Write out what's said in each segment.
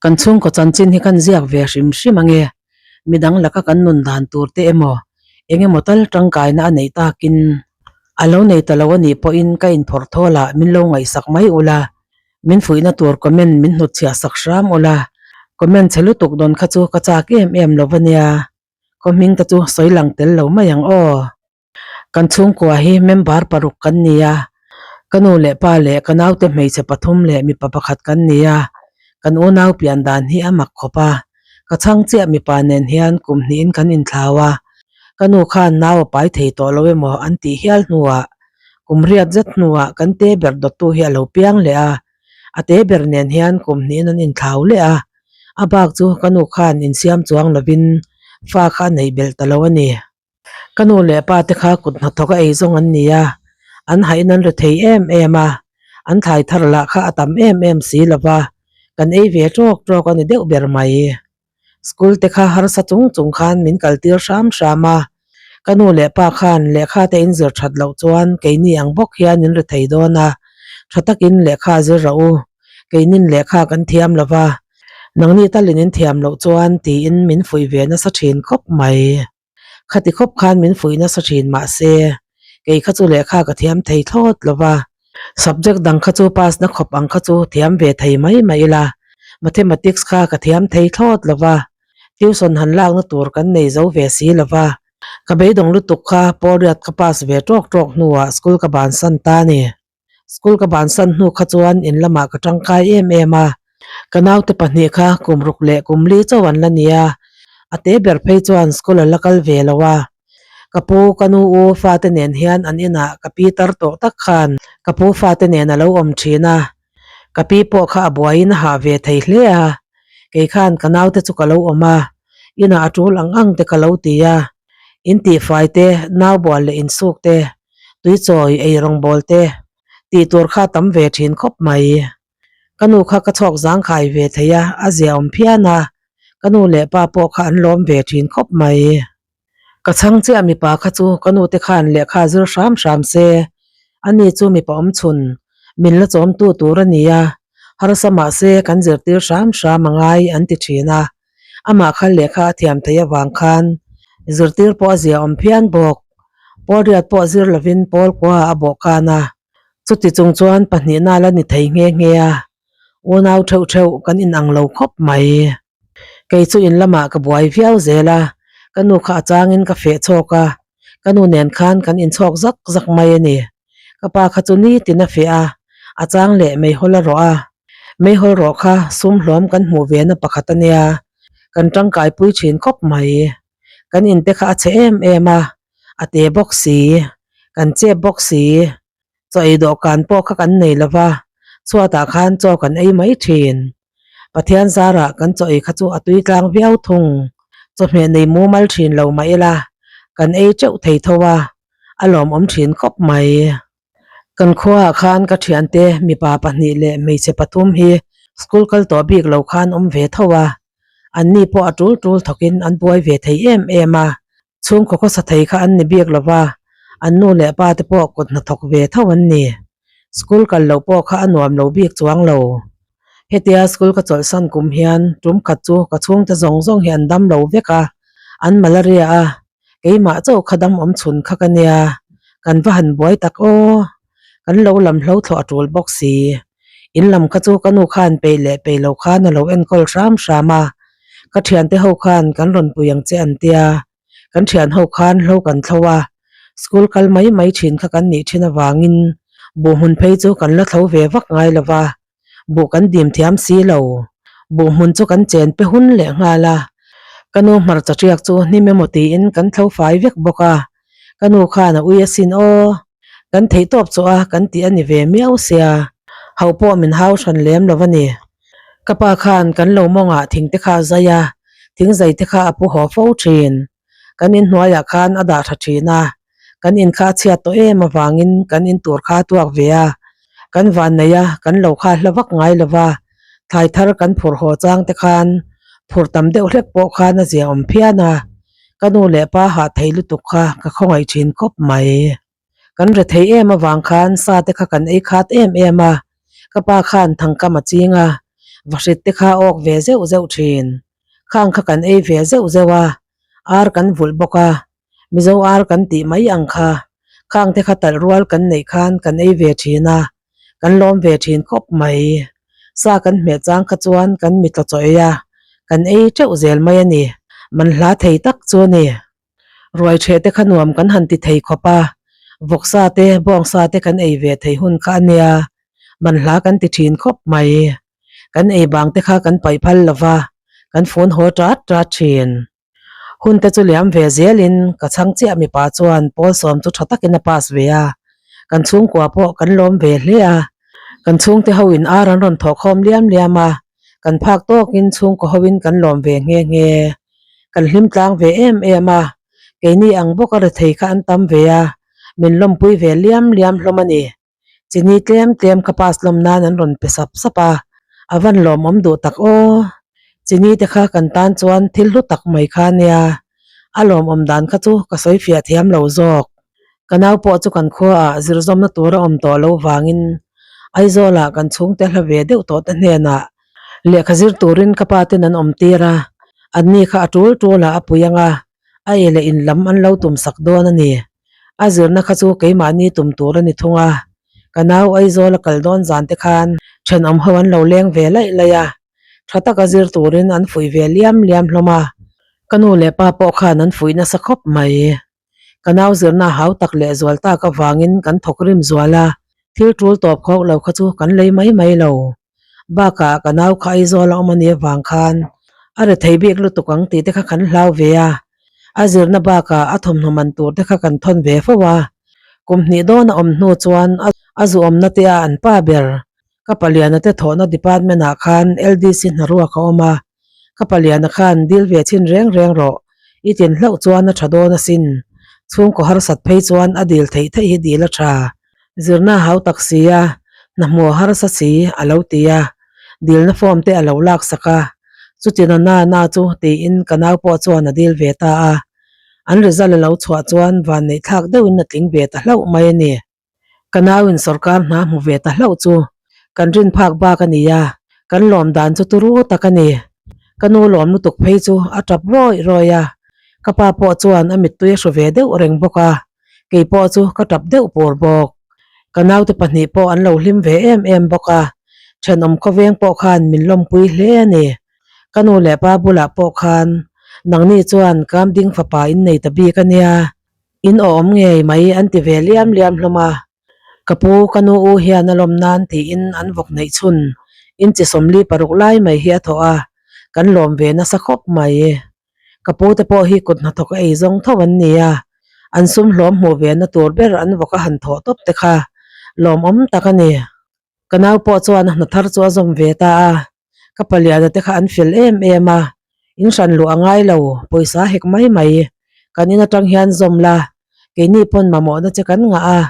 Kan chhungkaw chanchin hi kan ziak ve hrim hrim ange, midang laka kan nun dan tur te emaw eng emaw tal tangkaina a neih takin a lo nei ta lo a nih pawhin ka inphawrh thawl ah min lo ngaihsak mai ula, min fuihna tur comment min hnutchhiah sak hram ula, comment chhe lutuk dawn kha chu ka chak em em lo va nia, khaw hming te chu sawi lang tel lo mai ang aw. Kan chhungkua hi member paruk kan ni a, ka nu leh pa leh ka naute hmeichhe pathum leh mipa pakhat kan ni a, kan unau pian dan hi a mak khawp a, ka chhang chiah mipa nen hian kum hnihin kan inthlau a, ka nu khan nau a pai thei tawh lo emaw an tih hial hnuah kum riat zet hnuah kan te ber dawttu hi a lo piang leh a, a te ber nen hian kum hnihin an inthlau leh a, a bak chu ka nu khan insiam chuang lovin fa kha a neih belh ta lo a ni. Ka nu leh pa te kha kut hnathawk a ei zawng an ni a, an hain an ri thei em em a, an thlai thar lah kha a tam em em si lo va, kan ei ve tawk tawk a ni deuh ber mai. School te kha harsa chung chung khan min kal tir hram hram a, ka nu leh pa khan lehkha te in zir that loh chuan keini ang bawk hian in ri thei dawn a, tha takin lehkha zir rawh u, keinin lehkha kan thiam lo va, nangni talin in thiam loh chuan tiin min fuih ve nasa thin khawp mai. Khati khawp khan min fuih nasa thin mahse kei kha chu lehkha ka thiam thei thlawt lo va, subject dang kha chu pass na khawp ang kha chu thiam ve thei mai mai ila, mathematics kha ka thiam thei thlawt lo va, tuition han lakna tur kan nei zo ve si lo va, ka beidawng lutuk kha Paul-riat ka pass ve tawk tawk hnuah school ka bansan ta a ni. School ka bansan hnu kha chuan in lamah ka tangkai em em a, ka naute pahnih kha kum ruk leh kum li chauh an la ni a, a te ber phei chuan school an la kal ve lo a. Ka pu, ka nu u fate nen hian an inah ka pi tar tawh tak khan ka pu fate nen a lo awm thin a, ka pi pawh kha a buaiin a hah ve thei hle a, kei khan ka naute chu ka lo awm a, inah a tul ang ang te ka lo ti a, in tihfai te, naubual leh insuk te, tuichawi ei rawngbâwl te tih tur kha tam ve thin khawp mai. Ka nu kha ka chhawk zangkhai ve thei a, a zia awm phian a, ka nu leh pa pawh kha an lawm ve thin khawp mai. Ka chhang chiah mipa kha chu ka nu te khan lehkha zir hram hram se, ani chu mipa awm chhun min la chawmtu tur a ni a, harsa mahse kan zirtir hram hram a ngai an ti thin a. Amah kha lehkha a thiam theih avang khan zirtir pawh a zia awm phian bawk. Pawl riat pawh zir lovin pawl kua a bawh khan a. Chuti chung chuan pahnihna la ni thei nghe nghe a, unau theuh theuh kan inang lo khawp mai. Kei chu in lamah ka buai viau zel a, ka nu kha a changin ka feh chhawk a, ka nu nen khan kan inchhawk zak zak mai a ni. Ka pa kha chu nitin a feh a, a chang leh meihawl a rawh a. Meihawl rawh kha sum hlawm kan hmuh ve na pakhat a nia, kan tangkai pui thin khawp mai. Kan inte kha a chhe em em a, a te bawk si, kan chep bawk si. Chaw ei dawhkan pawh kha kan nei lo va, chhuatah khan chaw kan ei mai thin. Pathian zarah kan chaw ei kha chu a tui tlang viau thung. Chawhmeh nei mumal thin lo mah ila, kan ei teuh thei tho a, a lawmawm thin khawp mai. Kan khuaah khan ka thiante mipa pahnih leh hmeichhe pathum hi school kal tawh bik lo khan awm ve tho a, anni pawh a tul tul thawkin an buai ve thei em em a, chhungkaw khawsa thei kha an ni bik lo va, an nu leh pa te pawh kut hnathawk ve tho an ni. School kal loh pawh kha a nuam lo bik chuang lo. Hetia school ka chawlhsan kum hian tum khat chu ka chhungte zawng zawng hi an dam lo vek a, an malaria a, Keimah chauh kha dam awm chhun kha ka nia, kan va han buai tak aw. Kan lo lam hlo thlawh a tul bawk si. In lam kha chu ka nu khan peih leh peih lo khan a lo enkawl hram hram a. Ka thiante ho khan kan rawn pui ang che an tia. Kan thian ho khan hlo kan thlo a. School kal mai mai thin kha kan nih thin avangin buhhmun phei chu kan la thlo ve vak ngai lo va. Buh kan dim thiam si lo. Buh hmun chu kan chen pe hun leh nghal a. Ka nu hmarcha tiak chu hnim emaw tiin kan thlo fai vek bawk a. Ka nu khan a ui asin aw. Kan theih tawp chu a kan tih a ni ve miau sia. Hauh pawh min hau hran lem lo a ni. Ka pa khan kan lo mawngah thing te kha a zai a, thing zai te kha a pu haw fo thin. Kan inhnuaiah khan a dah tha thin a, kan in kha a chhiat tawh em avangin kan in tur kha a tuak ve a, kan van nei a, kan lo kha hla vak ngai lo va, thlai thar kan phur haw chang te khan phur tam deuh hlek pawh khan a zia awm phian a, ka nu leh pa hah thei lutuk kha ka khawngaih thin khawp mai. Kan re thei em avang khan sa te kha kan ei khat em em a, ka pa khan thangkam a ching a, Vahrit te kha awk ve zeuh zeuh thin. Khang kha kan ei ve zeuh zeuh a, ar kan vulh bawk a, Mizo ar kan tih mai ang kha. Khang te kha talh rual kan neih khan kan ei ve thin a, kan lawm ve thin khawp mai. Sa kan hmeh chang kha chuan kan mitla chaw ei a, kan ei teuh zel mai a ni. Man hla thei tak chu a ni. Ruai ṭheh te kha nuam kan han ti thei khawp a, vawksa te, bawngsa te kan ei ve thei hun kha a nia, man hla kan ti ṭhin khawp mai. Kan ei bang te kha kan paih phal lo va, kan fun haw ṭat ṭat ṭhin. Hun te chu liam ve zelin ka chhang chiah mipa chuan pawl sawm chu ṭha takin a pass ve a, kan chhungkua pawh kan lawm ve hle a. Kan chhungte hoin ar an rawn thawhkhawm liam liam a, kan phak tawkin chhungkaw hoin kan lawm ve nghe nghe. Kan hlim tlang ve em em a, keini ang bawka rethei kha an tam ve a, min lawmpui ve liam liam hlawm a ni. Chini tlem tlem ka pass lawm nan an rawn pe sap sap a, a van lawmawm duh tak aw. Chini te kha kan tan chuan thil hlu tak mai kha nia, a lawmawm dan kha chu ka sawi fiah thiam lo zawk. Ka nau pawh chu kan khuaah zirzawmna tur a awm tawh lo vangin Aizawlah kan chhungte hla ve deuh tawh te hnenah lehkha zir turin ka pa ten an awm tir a, anni kha a tul tulah a pui ang a, a ei leh in lam an lo tum sak dawn a ni. A zirna kha chu keimahni tum tur a ni thung a, ka nau Aizawl a kal dawn zan te khan thenawm ho an lo leng ve laih laih a, tha taka zir turin an fuih ve liam liam hlawm a, ka nu leh pa pawh khan an fuih nasa khawp mai. Ka nau zirna hau tak leh zual tak avangin kan thawk rim zual a, thil tul tawp khawk lo kha chu kan lei mai mai lo. Bakah ka nau kha Aizawl a awm a nih avang khan a ri thei bik lutuk ang tih te kha kan hlau ve a, a zirna bakah a thawmhnaw man tur te kha kan thawn ve fo a. Kum hnih dawn a awm hnu chuan a zuawmna te a an pa ber. Ka paliana te thawhna department ah khan LDC hnaruak a awm a, ka paliana khan dil ve chhin reng reng rawh, i tin hlauh chuan a tha dawn asin, chhungkaw harsat phei chuan a dil theih theih hi dil a tha, zirna hau tak si a, hnahmuh harsa si a lo ti a, dilna form te a lo lak sak a, chutin a na na chu tiin ka nau pawh chuan a dil ve ta a, an result a lo chhuah chuan vanneih thlak deuhin a tling ve ta hlauh mai a ni. Ka nauin sorkar hna hmu ve ta hlauh chu kan rin phak bak a ni a, kan lawm dan chu turu tak a ni. Ka nu lawm lutuk phei chu a tap rawih rawih a, ka pa pawh chuan a mittui a hru ve deuh reng bawk a, kei pawh chu ka tap deuh pur bawk. Ka naute pahnih pawh an lo hlim ve em em bawk a, thenawm khawveng pawh khan min lawmpui hle a ni. Ka nu leh pa bulah pawh khan nangni chuan Kamding fapa in nei ta bik a nia, In awm ngei mai an ti ve liam liam hlawm a, ka pu ka nu u hian a lawm nan tiin an vawk neih chhun in chi 46 lai mai hi a thawh a, kan lawm ve nasa khawp mai. Ka pu te pawh hi kut hnathawk a ei zawng tho an ni a, an sum hlawm hmuh ve na tur ber an vawk a han thawh tawp te kha lawmawm tak a ni. Ka nau pawh chuan a hna thar chu a zawm ve ta a, ka paliana te kha an fel em em a, in hran luh a ngai lo, pawisa hek mai mai, kan in atang hian zawm la, keini pawn mamawhna che kan ngah a,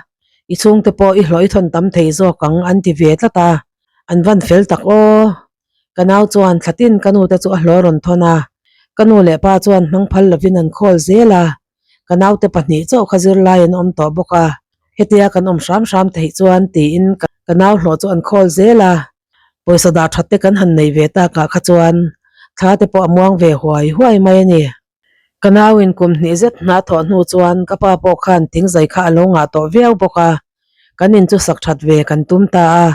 i chhungte pawh i hlawh i thawn tam thei zawk ang an ti ve tlat a, an van fel tak aw. Ka nau chuan thlatin ka nu te chu a hlawh rawn thawn a, ka nu leh pa chuan hmang phal lovin an khawl zel a, Ka naute pahnih chauh kha zirlai an awm tawh bawk a, hetia kan awm hram hram theih chuan tiin ka nau hlawh chu an khawl zel a, pawisa dah that te kan han nei ve takah kha chuan thla te pawh a muang ve huai huai mai a ni. Ka nauin kum hnih zet hna thawh hnu chuan ka pa pawh khan thingzai kha a lo ngah tawh viau bawk a, kan in chu sak that ve kan tum ta a,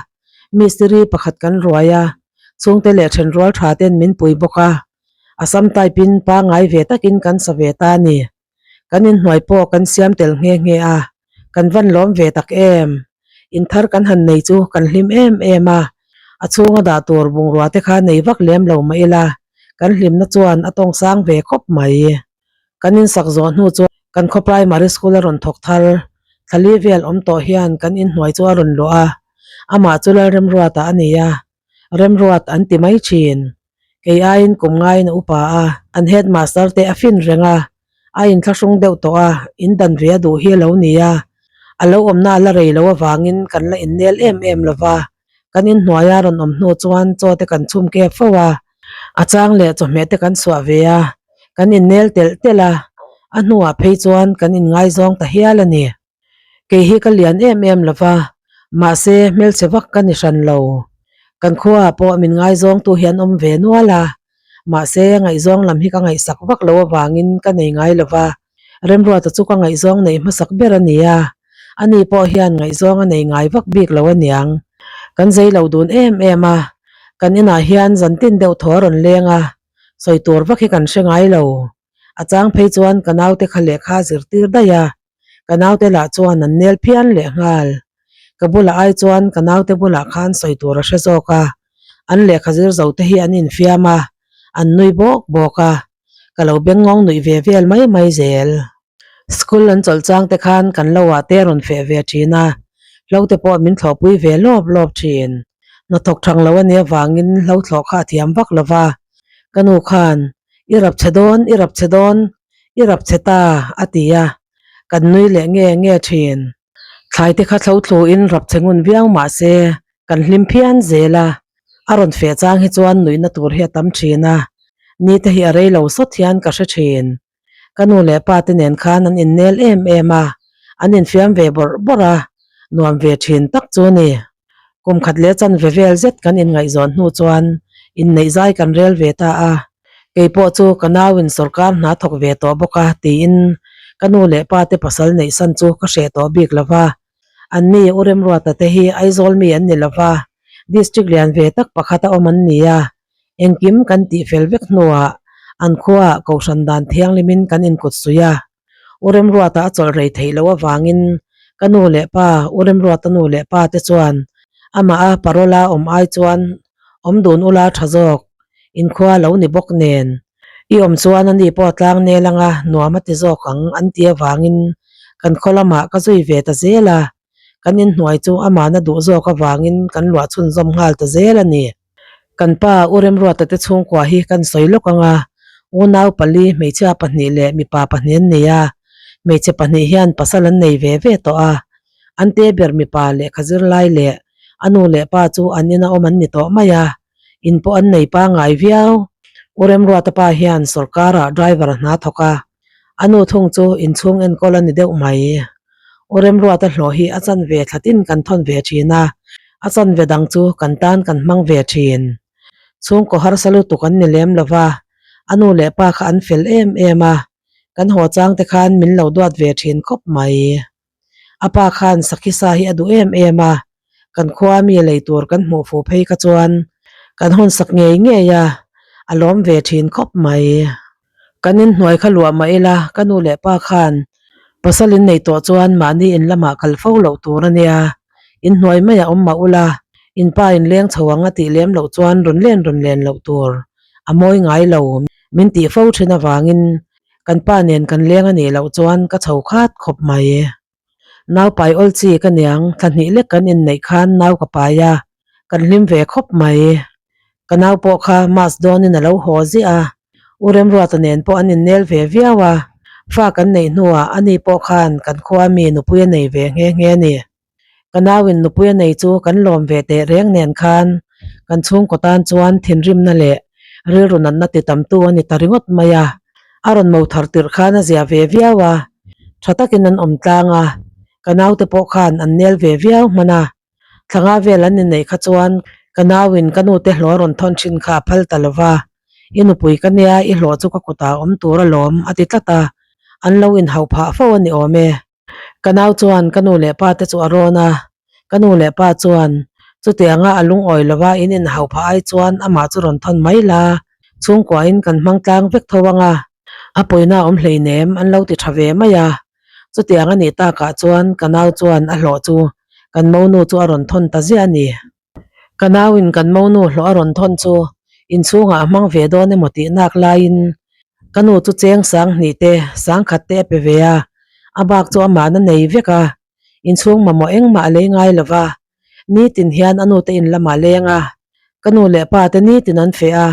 mistiri pakhat kan ruai a, chhungte leh thenrual tha ten min pui bawk a, Assam type in pangngai ve takin kan sa ve ta a ni. Kan inhnuai pawh kan siam tel nghe nghe a, kan van lawm ve tak em. In thar kan han nei chu kan hlim em em a, a chhunga dah tur bungrua te kha nei vak lem lo mah ila, kan hlimna chuan a tawng sang ve khawp mai. Kan insak zawh hnu chuan kan khaw primary school a rawn thawk thar, thlali vel awm tawh hian kan inhnuai chu a rawn luah a, amah chu Lalremruata a ni a, Remruat an ti mai thin. Kei aiin kum ngaiin a upa a, an headmaster te a fin reng a, a inthlahrung deuh tawh a, in dan ve a duh hi a lo ni a. A lo awmna a la rei lo avangin kan la innel em em lo va, kan inhnuaia rawn awm hnu chuan chaw te kan chhum kep fo a, a chang leh chawhmeh te kan suah ve a, kan innel telh telh a, a hnuah phei chuan kan inngaizawng ta hial a ni. Kei hi ka lian em em lo va, mahse hmelchhe vak ka ni hran lo. Kan khuaah pawh min ngaizawngtu hi an awm ve nual a, mahse ngaihzawng lam hi ka ngaihsak vak lo avangin ka nei ngai lo va, Remruata chu ka ngaihzawng neih hmasak ber a ni a, ani pawh hian ngaihzawng a nei ngai vak bik lo aniang. Kan zei lo dun em em a, kan inah hian zantin deuh thaw a rawn leng a, sawi tur vak hi kan hre ngai lo. A chang phei chuan ka naute kha lehkha a zirtir daih a, ka naute lah chuan an nel phian leh nghal. Ka bulah ai chuan ka naute bulah khan sawi tur a hre zawk a, an lehkha zir zo te hi an infiam a, an nui bawk bawk a, ka lo bengngawng nuih ve vel mai mai zel. School an chawlh chang te khan kan lo ah te rawn feh ve thin a, hlo te pawh min thlawhpui ve lawp lawp thin. Hnathawk thang lo a nih avangin hlo thlawh kha a thiam vak lo va, ka nu khan I rap chhe dawn, i rap chhe dawn, i rap chhe ta, a ti a, kan nui leh nge nge thin. Thlai te kha thlo thluin rap chhe ngun viau mah se kan hlim phian zel a, a rawn feh chang hi chuan nuihna tur hi a tam thin a, ni te hi a rei lo sawt hian ka hre thin. Ka nu leh pa te nen khan an innel em em a, an infiam ve bawrh bawrh a, nuam ve thin tak chu ni. Kum khat leh chanve vel zet kan inngaihzawn hnu chuan inneih zai kan rel ve ta a, kei pawh chu ka nauin sawrkar hna thawk ve tawh bawk a tiin ka nu leh pa te pasal neihsan chu ka hreh tawh bik lo va. Anni U Remruata te hi Aizawl mi an ni lo va, district lian ve tak pakhat a awm an ni a, engkim kan tih fel vek hnuah an khuaah kohhran dan thianghlimin kan inkut suih a. U Remruata a chawlh rei theih loh avangin ka nu leh pa, U Remruata nu leh pa te chuan amah a parola awm ai chuan awm dun ula tha zawk, inkhua lo ni bawk nen. I awm chuan ani pawh tlang nel anga nuam a ti zawk ang an ti avangin kan khaw lamah ka zui ve ta zel a, kan inhnuai chu amahna duh zawk avangin kan luah chhunzawm nghal ta zel a ni. Kan pa U Remruata te chhungkua hi kan sawi lawk ang a, unau pali hmeichhia pahnih leh mipa pahnih an nei a, hmeichhe pahnih hian pasal an nei ve ve tawh a, an te ber mipa lehkha zirlai leh a nu leh pa chu an ina awm an ni tawh mai a, in pawh an nei pangngai viau. U Remruata pa hian sawrkarah driver a hna thawk a, a nu thung chu inchhung enkawl a ni deuh mai. U Remruata hlawh hi a chanve thlatin kan thawn ve thin a, a chanve dang chu kan tan kan hmang ve thin. Chhungkaw harsa lutuk an ni lem lo va, a nu leh pa kha an fel em em a, kan haw chang te khan min lo duat ve thin khawp mai. A pa khan Sakhisa hi a duh em em a, kan khua mi lei tur kan hmuh fuh phei kha chuan kan hawn sak ngei ngei a, a lawm ve thin khawp mai. Kan inhnuai kha luah mah ila ka nu leh pa khan pasal in nei tawh chuan mahni in lamah kal fo loh tur a nia, inhnuai maiah awm mah ula, in pa in leng chho ang a tih lem loh chuan rawn len rawn len loh tur a mawi ngai lo min tih fo thin avangin Kan pa nen kan leng a nih loh chuan ka chho khat khawp mai. Nau pai awl chi ka niang, thla hnih lek kan inneih khan nau ka pai a, kan hlim ve khawp mai. Ka nau pawh kha mask dawnin a lo haw ziah a, U Remruata nen pawh an innel ve viau a, fa kan neih hnuah ani pawh khan kan khua mi nupui a nei ve nghe nghe a ni. Ka nauin nupui a nei chu kan lawm ve teh reng nen khan kan chhungkaw tan chuan thinrimna leh rilru natna ti tamtu a ni ta ringawt mai a. A rawn mo thar tirh khan a zia ve viau a, tha takin an awm tlang a, ka naute pawh khan an nel ve viau hman a. Thlanga vel an inneih kha chuan ka nauin ka nute hlawh a rawn thawn thin kha a phal ta lo va, I nupui ka nia, i hlawh chu ka kutah awm tur alawm a ti tlat a, an lo inhauh phah fo a ni awm e. Ka nau chuan ka nu leh pa te chu a rawn a, ka nu leh pa chuan chutianga a lungawi lova in inhauh phah ai chuan amah chu rawn thawn mai la, chhungkuain kan hmang tlang vek tho ang a, a pawina awm hleinem an lo ti tha ve mai a. Chutiang a nih takah chuan ka nau chuan a hlawh chu kan monu chu a rawn thawn ta ziah a ni. Ka nauin kan monu hlawh a rawn thawn chu inchhungah a hmang ve dawn emaw tih nak laiin ka nu chu cheng sang hnih te sang khat te a pe ve a, a bak chu amahna nei vek a, inchhung mamawh engmah a lei ngai lo va, nitin hian a nute in lamah leng a, ka nu leh pa te nitin an feh a,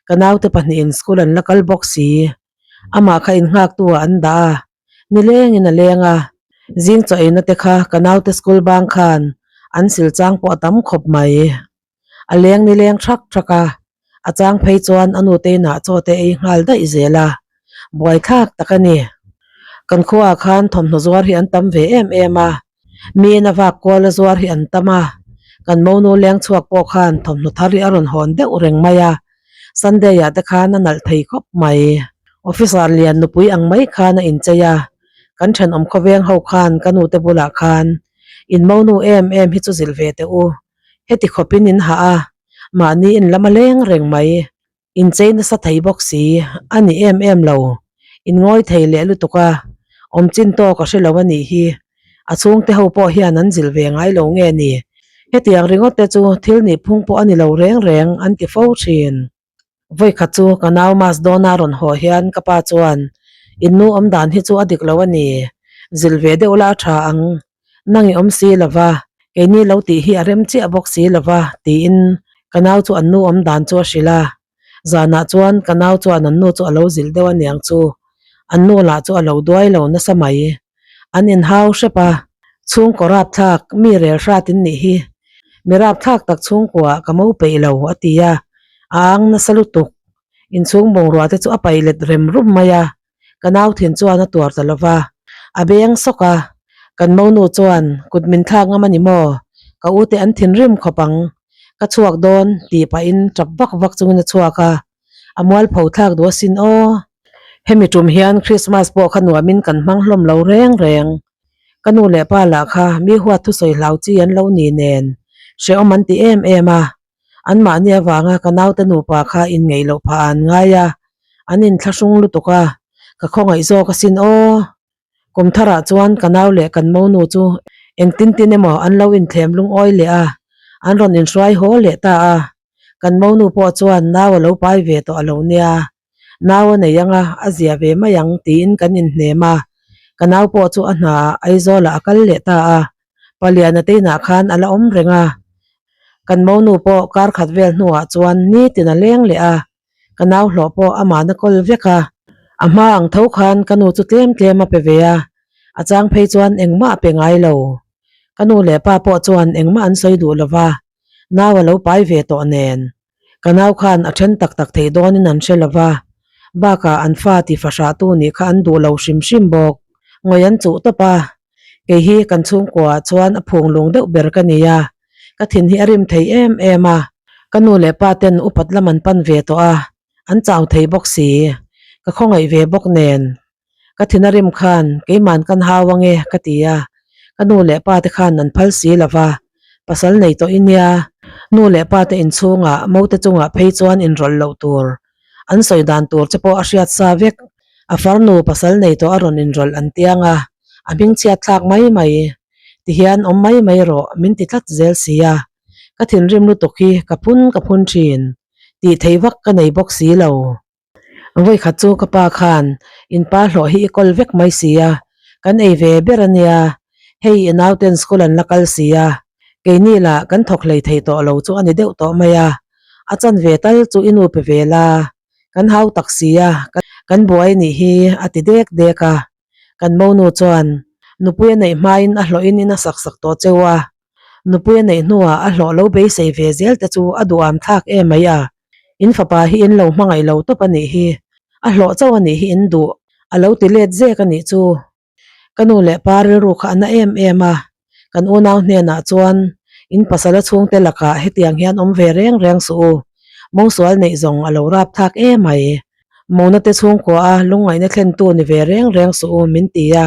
ka naute pahnihin school an la kal bawk si, amah kha innghaktu ah an dah a. Nilengin a leng a, zing chaw eina te kha ka naute school bang khan an sil chang pawh a tam khawp mai. A leng nileng thak thak a, a chang phei chuan a nute inah chaw te ei nghal daih zel a, buaithlak tak a ni. Kan khuaah khan thawmhnaw zuar hi an tam ve em em a, miin a vak kual a zuar hi an tam a. Kan monu leng chhuak pawh khan thawmhnaw thar hi a rawn hawn deuh reng mai a, Sunday ah te khan a nalh thei khawp mai. Officer lian nupui ang mai khan a inchei a, kan thenawm khawveng ho khan ka nu te bulah khan in monu em em hi chu zilh ve teh u, heti khawpin in hah a, mahni in lam a leng reng mai. Inchei nasa thei bawk si, a ni em em lo. In ngawi thei leh lutuk a, awm chin tawk a hre lo a nih hi. A chhungte ho pawh hian an zilh ve ngai lo nge ni? Hetiang ringawt te chu thil nih phung pawh a ni lo reng reng an ti fo thin. Vawikhat chu ka nau mass dawna rawn haw hian ka pa chuan, In nu awm dan hi chu a dik lo a ni, zilh ve deuh la a tha ang. Nang i awm si lo va, keini lo tih hi a rem chiah bawk si lo va, tiin ka nau chu an nu awm dan chu a hrilh a. Zanah chuan ka nau chuan an nu chu a lo zilh deuh aniang chu, an nu lah chu a lo duai lo nasa mai. An inhau hrep a, chhungkaw rapthlak mi rel hrat in nih hi, mi rapthlak tak chhungkua ka mo peih lo, a ti a, a ang nasa lutuk. Inchhung bungrua te chu a paih let rem rum mai a. Ka nau thin chuan a tuar ta lova, a beng sawk a, kan monu chuan kut min thlak ngam a ni maw? Ka u te an thinrim khawp ang, ka chhuak dawn tih pahin tap vak vak chungin a chhuak a, a mualpho thlak duh asin aw. Hemi tum hian Christmas pawh kha nuamin kan hmang hlawm lo reng reng. Ka nu leh pa lah kha mi huat thusawi hlau chi an lo ni nen hrehawm an ti em em a, Anmahni avanga ka naute nupa kha inngeih loh phah an ngai a, an inthlahrung lutuk a, ka khawngaih zawk asin aw. Kum tharah chuan ka nau leh kan monu chu engtin tin emaw an lo inthlem lungawi leh a, an rawn inhruai haw leh ta a. Kan monu pawh chuan nau a lo pai ve tawh a lo nia, nau a nei anga a zia ve mai ang tiin kan inhnem a, ka nau pawh chu a hnaah Aizawlah a kal leh ta a, Paliana te inah khan a la awm reng a, kan monu pawh kar khat vel hnuah chuan nitin a leng leh a, ka nau hlawh pawh amahna kawl vek a, a hma ang tho khan ka nu chu tlem tlem a pe ve a, a chang phei chuan engmah a pe ngai lo. Ka nu leh pa pawh chuan engmah an sawi duh lo va, nau a lo pai ve tawh nen. Ka nau khan a then tak tak thei dawnin an hre lo va, bakah an fa ti fahrahtu nih kha an duh lo hrim hrim bawk. Ngawi an chuh tawp a, kei hi kan chhungkuaah chuan a phung lung deuh ber ka ni a, ka thin hi a rim thei em em a, ka nu leh pa ten upat lam an pan ve tawh a, an chau thei bawk si, ka khawngaih ve bawk nen. Ka thin a rim khan keiman kan hau ange ka ti a, ka nu leh pa te khan an phal si lo va, pasal nei tawh i nia, nu leh pa te inchhungah mo te chungah phei chuan inrawlh loh tur an sawi dan tur che pawh a hriat sa vek, a farnu pasal nei tawh a rawn inrawlh an tiang a, a hmingchhiat thlak mai mai, tihian awm mai mai rawh min ti tlat zel si a, ka thinrim lutuk hi ka phun ka phun thin, tih theih vak ka nei bawk si lo. Vawikhat chu ka pa khan in pa hlawh hi i kawl vek mai si a, kan ei ve ber a nia, hei i nauten school an la kal si a, keini lah kan thawk hlei thei tawh lo chu a ni deuh tawh mai a, a chan ve tal chu i nu pe ve la, kan hau tak si a, kan buai nih hi a ti dek dek a, kan monu chuan nupui a neih hmain a hlawhin in a sak sak tawh cheu a, nupui a neih hnuah a hlawh lo beisei ve zel te chu a duham thlak em mai a. In fapa hi in lo hmangaih lo tawp a nih hi, a hlawh chauh a nih hi in duh, a lo ti let zek a nih chu. Ka nu leh pa rilru kha a na em em a, kan unau hnenah chuan in pasal a chhungte lakah hetiang hian awm ve reng reng suh u, mawngsual neih zawng a lo rap thlak em mai. Mona te chhungkua a lungngaihna thlentu ni ve reng reng suh u min ti a,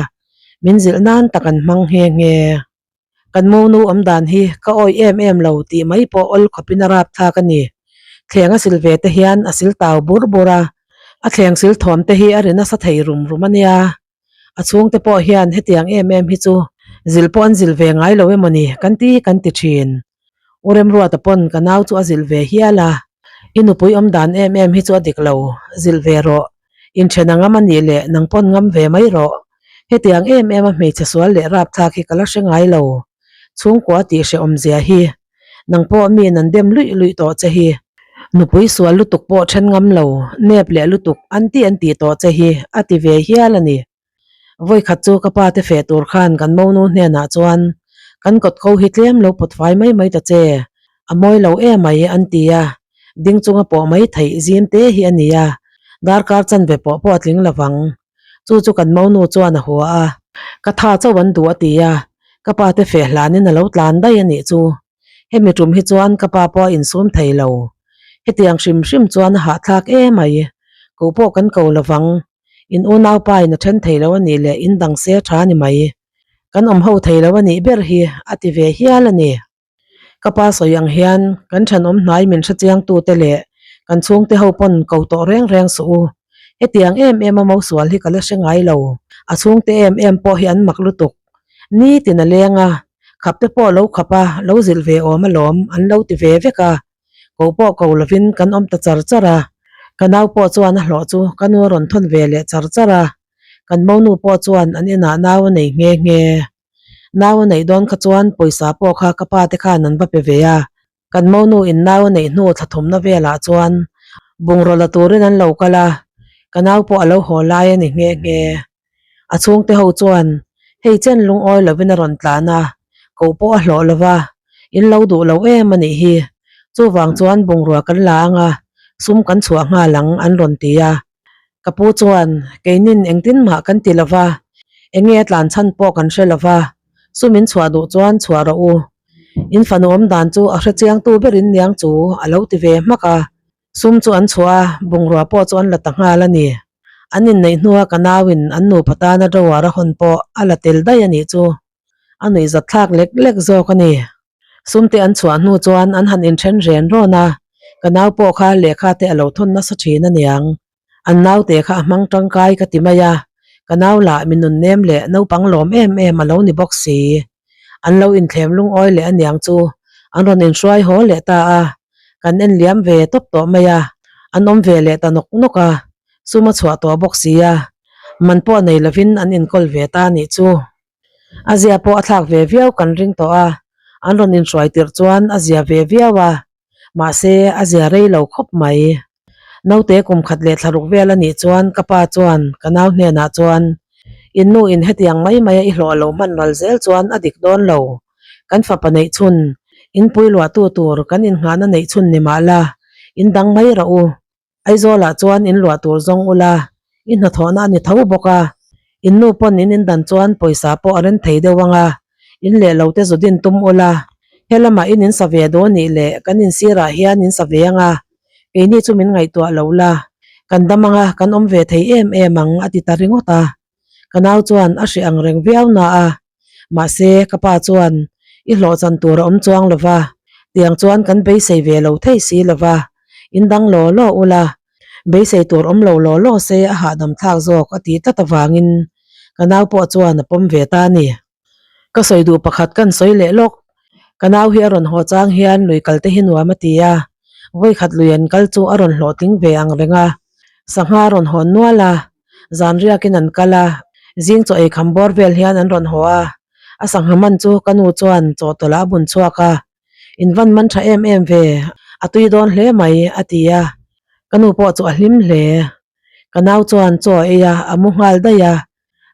min zilh nan tak an hmang nghe nghe. Kan monu awm dan hi ka awih em em lo tih mai pawh awl khawpin a rap thlak a ni. Thleng a sil ve te hian a sil tau bur bur a, a thleng sil thawm te hi a ri nasa thei rum rum a nia. A chhungte pawh hian hetiang em em hi chu zil pawh an zil ve ngai lo emaw ni kan ti kan ti thin. U Remruata pawn ka nau chu a zilh ve hial a, I nupui awm dan em em hi chu a dik lo, zilh ve rawh. Inthen a ngam a nih leh nang pawn ngam ve mai rawh. Hetiang em em a hmeichhe sual leh rapthlak hi ka la hre ngai lo. Chhungkua tih hrehawm zia hi. Nang pawh miin an dem luih luih tawh che hi. Nupui sual lutuk pawh then ngam lo, nep leh lutuk an ti an tih tawh che hi a ti ve hial a ni. Vawikhat chu ka pa te feh tur khan kan monu hnenah chuan kan kawt ko hi tlem lo pawt fai mai mai ta che, a mawi lo emai an ti a, ding chunga pawh mai theih zim te hi a ni a, darkar chanve pawh pawh a tling lovang. Chu chu kan monu chuan a hua a, ka tha chauh an duh a ti a, ka pa te feh hlanin a lo tlan daih a nih chu. Hemi tum hi chuan ka pa pawh a insum thei lo. Hetiang hrim hrim chuan a hahthlak emai. Ko pawh kan ko lovang. In unaupa in a then thei lo a nih leh in dang se tha ni mai. Kan awm ho thei lo a nih ber hi a ti ve hial a ni. Ka pa sawi ang hian kan thenawm hnai min hrechiang tute leh kan chhungte ho pawn ko tawh reng reng suh u. Hetiang em em a mosual hi ka la hre ngai lo. A chhungte em em pawh hi an mak lutuk. Nitin a leng a, khap te pawh lo khap a, lo zilh ve awm alawm an lo ti ve vek a. Ko pawh ko lovin kan awm ta char char a. Ka nau pawh chuan a hlawh chu ka nu a rawn thawn ve leh char char a. Kan monu pawh chuan an inah nau a nei nghe nghe. Nau a neih dawn kha chuan pawisa pawh kha ka pa te khan an va pe ve a, kan monu in nau a neih hnu thla thumna velah chuan bungraw la turin an lo kal a, ka nau pawh a lo haw lai a ni nghe nghe. A chhungte ho chuan hei chen lungawi lovin a rawn tlan a, koh pawh a hlawh lo va, in lo duh lo em a nih hi, chuvang chuan bungrua kan la ang a, sum kan chhuah nghal ang an rawn ti a. Ka pu chuan, Keinin engtin mah kan ti lova, enge a tlan chhan pawh kan hre lova, sum in chhuah duh chuan chhuah rawh u. In fanu awm dan chu a hre chiangtu berin niang chu a lo ti ve hmak a. Sum chu an chhuah a, bungrua pawh chu an la ta nghal a ni. An inneih hnua ka nauin an nupa tana drawer a hawn pawh a la tel daih a nih chu. A nuihzat thlak lek lek zawk a ni. Sumte an chhuah hnu chuan an han inthen ren rawn a, ka nau pawh kha lehkha te a lo thawn nasa thin a niang. An naute kha a hmang tangkai ka ti mai a, ka nau lah mi nunnem leh naupang lawm em em a lo ni bawk si. An lo inthlem lungawi leh a niang chu an rawn inhruai haw leh ta a, kan en liam ve tawp tawh mai a, an awm ve leh ta nawk nawk a, sum a chhuah tawh bawk si a, man pawh nei lovin an inkawl ve ta a nih chu. A zia pawh a thlak ve viau kan ring tawh a, an rawn inhruai tirh chuan a zia ve viau a, mahse a zia rei lo khawp mai. Naute kum khat leh thlaruk vel a nih chuan ka pa chuan ka nau hnenah chuan, In nu in hetiang mai maia i hlawh lo hman ral zel chuan a dik dawn lo. Kan fapa neih chhun, in pui luahtu tur kan innghahna neih chhun ni mah la, in dang mai rawh u. Aizawlah chuan in luah tur zawng ula, i hnathawhna a ni tho bawk a, in nu pawn in indan chuan pawisa pawh a ren thei deuh ang a, in leh lo te zu din tum ula, he lamah in insa ve dawn nih leh kan insirah hian in sa ve ang a, keini chu min ngaihtuah lo la, kan dam ang a, kan awm ve thei em em ang a ti ta ringawt a. Ka nau chuan a hreh ang reng viau na a, mahse ka pa chuan i hlawhchan tur a awm chuang lo va, tiang chuan kan beisei ve lo thei si lo va, in dang law law ula, beisei tur awm lo law law se a hahdam thlak zawk a tih tlat avangin ka nau pawh chuan a pawm ve ta a ni. Ka sawi duh pakhat kan sawi leh lawk. Ka nau hi a rawn haw chang hian lui kal te hi nuam a ti a, vawikhat lui an kal chu a rawn hlawhtling ve ang reng a, sangha a rawn hawn nual a, zan riakin an kal a, zing chaw ei kham bawr vel hian an rawn haw a, a sangha man chu ka nu chuan chawhtawlh ah a bun chhuak a, In van man tha em em ve, a tui dawn hle mai a ti a, ka nu pawh chu a hlim hle. Ka nau chuan chaw a ei a, a mu nghal daih a,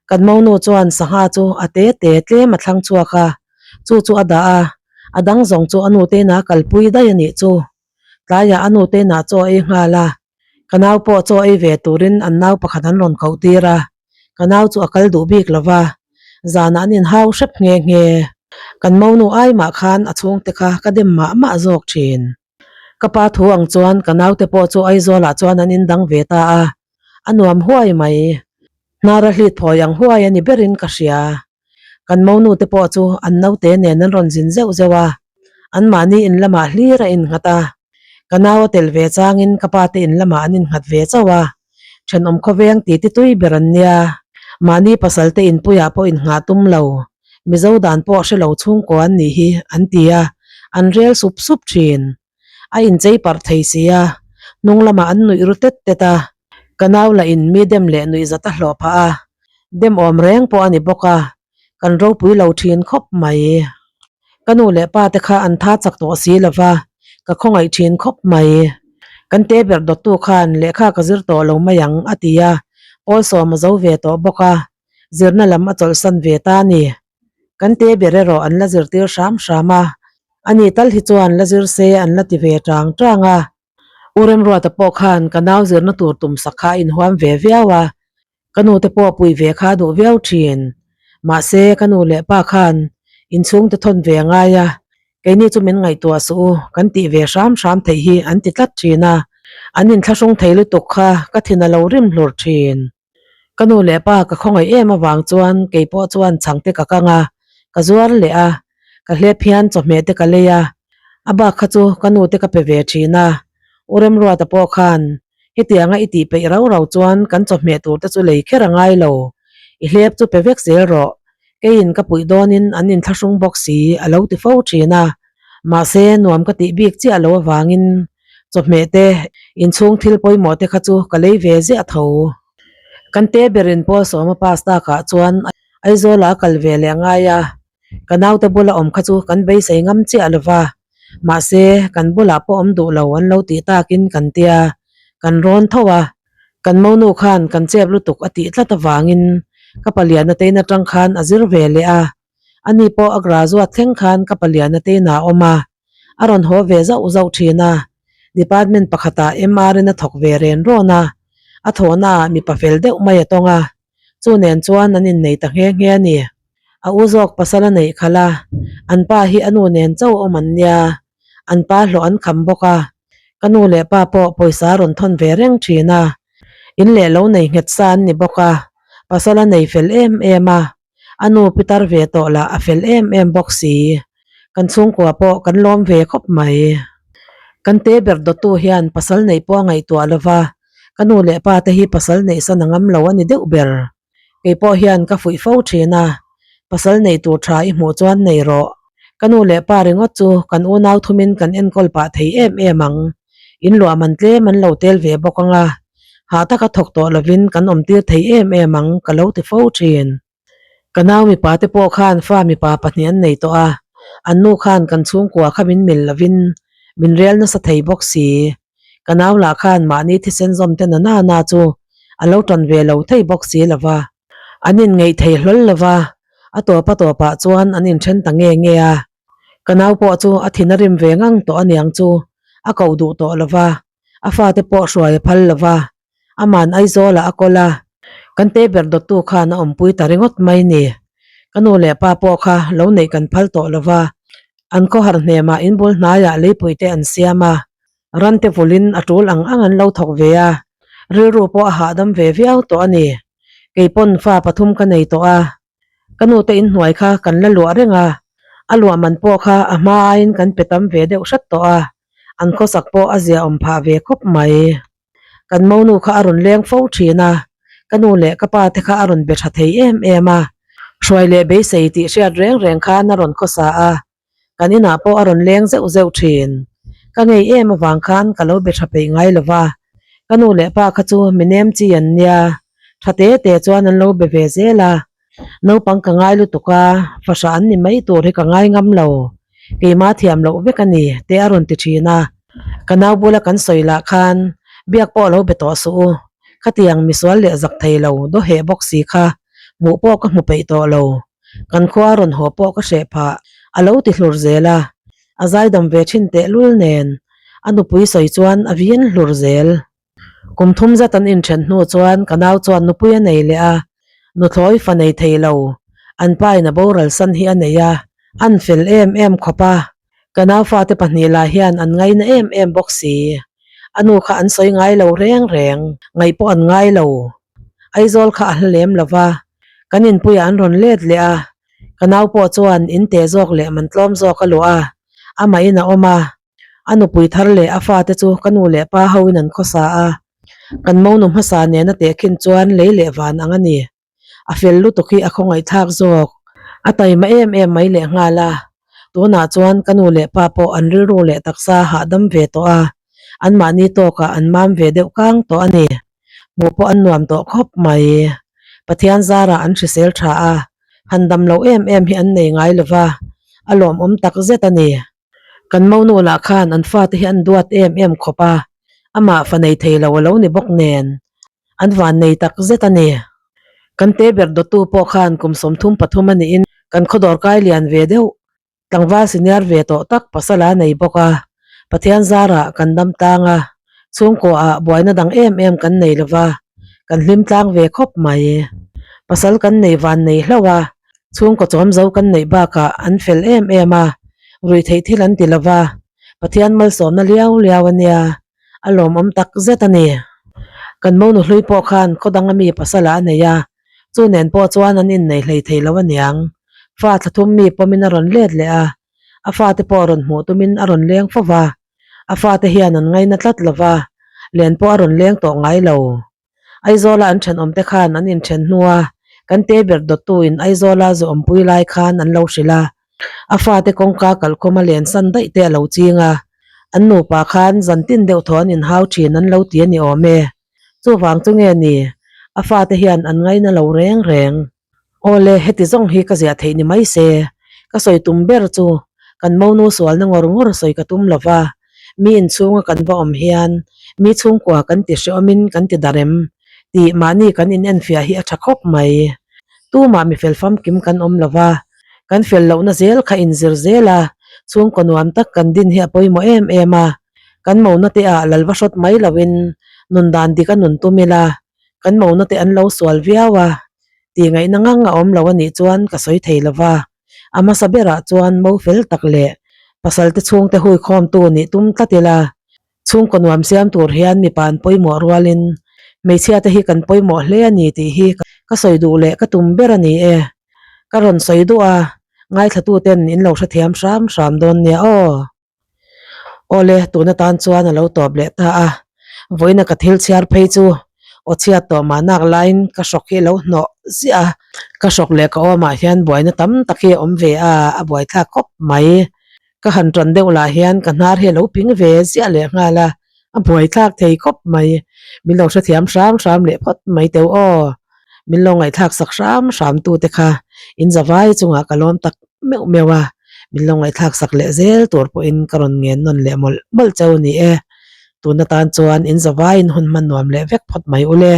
Kan monu chuan sangha chu a te te tlem a thlang chhuak a, chu chu a dah a, a dang zawng chu a nu te inah a kalpui daih a nih chu. Tlaiah a nu te inah chaw a ei nghal a, ka nau pawh chaw ei ve turin an nau pakhat an rawn koh tir a, ka nau chu a kal duh bik lo va, zanah an inhau hrep nghe nghe. Kan monu ai mah khan a chhungte kha ka dem mah mah zawk thin. Ka pa thu ang chuan ka naute pawh chu Aizawlah chuan an indang ve ta a, a nuam huai mai. Hnara hlit phawi ang huai a ni berin ka hria. Kan monu te pawh chu an naute nen an rawn zin zeuh zeuh a, anmahni in lamah hlir a innghat a. Ka nau a tel ve changin ka pa te in lamah an innghat ve chauh a, thenawm khawveng ti ti tui ber an nia. Mahni pasal te inpuiah pawh innghah tum lo, Mizo dan pawh hre lo chhungkaw an nih hi an ti a, an rel sup sup thin. A inchei parh thei si a, hnung lamah an nuih ru tet tet a, ka nau lah in mi dem leh nuih zat a hlawh phah a, dem awm reng pawh a ni bawk a, kan ropui lo thin khawp mai. Ka nu leh pa te kha an tha chak tawh si lo va, ka khawngaih thin khawp mai. Kan te ber dawttu khan lehkha ka zir tawh lo mai ang a ti a, pawl sawm a zo ve tawh bawk a, zirna lam a chawlhsan ve ta a ni. Kan te ber erawh an la zirtir hram hram a, ani tal hi chuan la zir se an la ti ve tang tang a. U Remruata pawh khan ka nau zirna tur tum sak kha a inhuam ve viau a, ka nu te pawh pui ve kha a duh viau thin. Mahse ka nu leh pa khan inchhungte thawn ve a ngai a. Keini chu min ngaihtuah suh u, kan tih ve hram hram theih hi an ti tlat thin a. An inthlahrung thei lutuk kha ka thin a lo rim hlur thin. Ka nu leh pa ka khawngaih em avang chuan kei pawh chuan chhangte ka kang a, ka zuar leh a, ka hlep hian chawhmeh te ka lei a, a bak kha chu ka nu te ka pe ve thin a. U Remruata pawh khan hetianga i tih peih rau rau chuan kan chawhmeh tur te chu lei kher a ngai lo, i hlep chu pe vek zel rawh, keiin ka puih dawnin an inthlahrung bawk si a lo ti fo thin a, mahse nuam ka tih bik chiah lo avangin Chawhmeh te, inchhung thil pawimawh te kha chu ka lei ve ziah tho. Kan te berin Paul Sawma pass takah chuan Aizawla a kal ve leh ngai a, ka naute bula awm kha chu kan beisei ngam chiah lo va, mahse kan bulah pawh awm duh lo an lo tih takin kan tia, kan rawn tho a. Kan monu khan kan chep lutuk a tih tlat avangin ka palian atein atang khan a zir ve leh a, ani pawh a graduate thleng khan ka palian atein a awm a. A rawn haw ve zauh zauh thin a, department pakhatah MR in a thawk ve ren rawn a, a thawhna ah mipa fel deuh mai a tawng a, chu nen chuan an innei ta nghe nghe a ni. A u zawk pasal a neih khalh a, an pa hi a nu nen chauh awm an nia, an pa hlawh an kham bawk a, ka nu leh pa pawh pawisa a rawn thawn ve reng thin a, in leh lo nei nghet sa an ni bawk a, pasal a nei fel em em a. A nu pitar ve tawh lah a fel em em bawk si. Kan chhungkua pawh kan lawm ve khawp mai. Kan te ber dawttu hian pasal neih pawh a ngaihtuah lo va, ka nu leh pa te hi pasal neih san a ngam lo a ni deuh ber. Kei pawh hian ka fuih fo thin a, pasal neih tur tha i hmuh chuan nei rawh. Ka nu leh pa ringawt chu kan unau thumin kan enkawl pah thei em em ang. In luah man tlem an lo tel ve bawk ang a. Hah taka thawk tawh lovin kan awm tir thei em em ang ka lo ti fo thin. Ka nau mipa te pawh khan fa mipa pahnih an nei tawh a, an nu khan kan chhungkua kha min mil lovin min rel nasa thei bawk si. Ka nau lah khan mahni thisen zawm te na na na chu a lo tan ve lo thei bawk si lo va. An inngeih thei hlawl lo va, a tawp a tawpah chuan an inthen ta nge nge a. Ka nau pawh chu a thin a rim ve ngang tawh aniang chu a koh duh tawh lo va. A fate pawh hruai a phal lo va, aman Aizawlah a kawl a, kan te ber dawttu khan a awmpui ta ringawt mai ni. Ka nu leh pa pawh kha lo neih kan phal tawh lo va, an khawhar hnemah inbul hnaiah leipui te an siam a, rante vulin a tul ang ang an lo thawk ve a, rilru pawh a hahdam ve viau tawh a ni. Kei pawn fa pathum ka nei tawh a, Ka nute inhnuai kha kan la luah reng a, a luah man pawh kha a hma aiin kan pe tam ve deuh hrat tawh a, an khawsak pawh a zia awm phah ve khawp mai. Kan monu kha a rawn leng fo thin a, ka nu leh ka pa te kha a rawn be tha thei em em a, hruai leh beisei tih hriat reng reng khan a rawn khawsa a, kan inah pawh a rawn leng zeuh zeuh thin. Ka ngei em avang khan ka lo be tha peih ngai lo va, ka nu leh pa kha chu mi nem chi an nia, tha te te chuan an lo be ve zel a, naupang ka ngai lutuk a, fahrah an ni mai tur hi ka ngai ngam lo, keimah thiam loh vek a ni te a rawn ti thin a, ka nau bula kan sawi lah khan biak pawh lo be tawh suh u, khatiang misual leh zak thei lo dawheh bawk si kha hmuh pawh ka hmu peih tawh lo. Kan khua rawn haw pawh ka hreh phah, a lo ti hlur zel a, a zaidam ve thin tehlul nen a nupui sawi chuan a vin hlur zel. Kum thum zat an inthen hnu chuan ka nau chuan nupui a nei leh a, nuthlawi fa nei thei lo, an pa in a boral san hi a nei a, an fel em em khawp a, ka nau fate pahnih lah hian an ngaina em em bawk si. A nu kha an sawi ngai lo reng reng, ngaih pawh an ngai lo. Aizawl kha a hla lem lo va, kan inpuiah an rawn let leh a, ka nau pawh chuan in teh zawk leh man tlawm zawk a luah a, amahin a awm a, a nupui thar leh a fate chu ka nu leh pa hoin an khawsa a, kan monu hmasa nena tehkhin chuan lei leh van ang a ni. A fel lutuk hi a khawngaihthlak zawk. A taima em em mai leh nghal a, tunah chuan ka nu leh pa pawh an rilru leh taksa hahdam ve tawh a, anmahni tawkah an mam ve deuh kang tawh a ni. Hmuh pawh an nuam tawh khawp mai. Pathian zarah an hrisel tha a, han dam loh em em hi an nei ngai lo va, a lawmawm tak zet a ni. Kan monu lah khan an fate hi an duat em em khawp a, amah fa nei thei lo a lo ni bawk nen, an van nei tak zet a ni. Kan te ber dawttu pawh khan kum 33 a niin kan khawdawr kai lian ve deuh Tlangval senior ve tawh tak pasal a nei bawk a, Pathian zarah kan dam tlang a, chhungkaw ah buaina dang em em kan nei lova, kan hlim tlang ve khawp mai. Pasal kan nei van nei hlauh a, chhungkaw chawm zo kan neih bakah an fel em em a, Ruihtheih thil an ti lova, Pathian malsawmna liau liau a nia, a lawmawm tak zet a ni. Kan monu hlui pawh khan khaw danga mi pasal ah a nei a, chu nen pawh chuan an innei hlei thei lo aniang. Fa thla thum mi pawmin a rawn let leh a, a fate pawh rawn hmuh tumin a rawn leng fo va, a fate hian an ngaina tlat lova, len pawh a rawn leng tawh ngai lo. Aizawla an thenawmte khan an inthen hnua kan te ber dawttuin Aizawla zu awmpui lai khan an lo hrilh a, a fate kawngka kalkhawma len san daih te a lo ching a, an nupa khan zan tin deuh thaw an inhau thin an lo ti a ni awm e. Chuvang chu nge ni, a fate hian an ngaina lo reng reng. Awle, heti zawng hi ka ziah theih ni mai se. Ka sawi tum ber chu kan monu sualna ngawr ngawr sawi ka tum lo va, mi inchhunga kan va awm hian mi chhungkua kan ti hreawmin kan ti darem tih mahni kan inenfiah hi a tha khawp mai. Tumah mi fel famkim kan awm lo va, kan fel lohna zel kha inzir zel a, chhungkaw nuam tak kan din hi a pawimawh em em a, kan mona te ah lal va hrawt mai loin nun dan dik a nun tum ila, Kan mona te an lo sual viau a, tih ngaihna ngang a awm lo a nih chuan ka sawi thei lo va. A hmasa berah chuan mo fel tak leh pasal te chhungte hui khawmtu nih tum tlat ila, chhungkaw nuam siam tur hian mipa an pawimawh rualin hmeichhia te hi kan pawimawh hle a ni tih hi ka sawi duh leh ka tum ber a ni e. Ka rawn sawi duh a, ngaithlatuten in lo hrethiam hram hram dawn nia aw. Awle, tun atan chuan a lo tawp leh ta a, vawiina ka thil chhiar phei chu aw chhiat tawh mahnak laiin ka hrawk hi a lo hnawh ziah a, ka hrawk leh ka awmah hian buaina tam tak hi a awm ve a, a buaithlak khawp mai. Ka han tan deuh lah hian ka hnar hi a lo ping ve ziah leh nghal a, a buaithlak thei khawp mai. Min lo hrethiam hram hram leh phawt mai teu aw. Min lo ngaihthlak sak hram hram tute kha in zavai chungah ka lawm tak meuh meuh a, min lo ngaihthlak sak leh zel tur pawhin ka rawn ngen nawn leh mawlh mawlh cheu ni e. Tun atan chuan in zavaiin hun hman nuam leh vek phawt mai ule.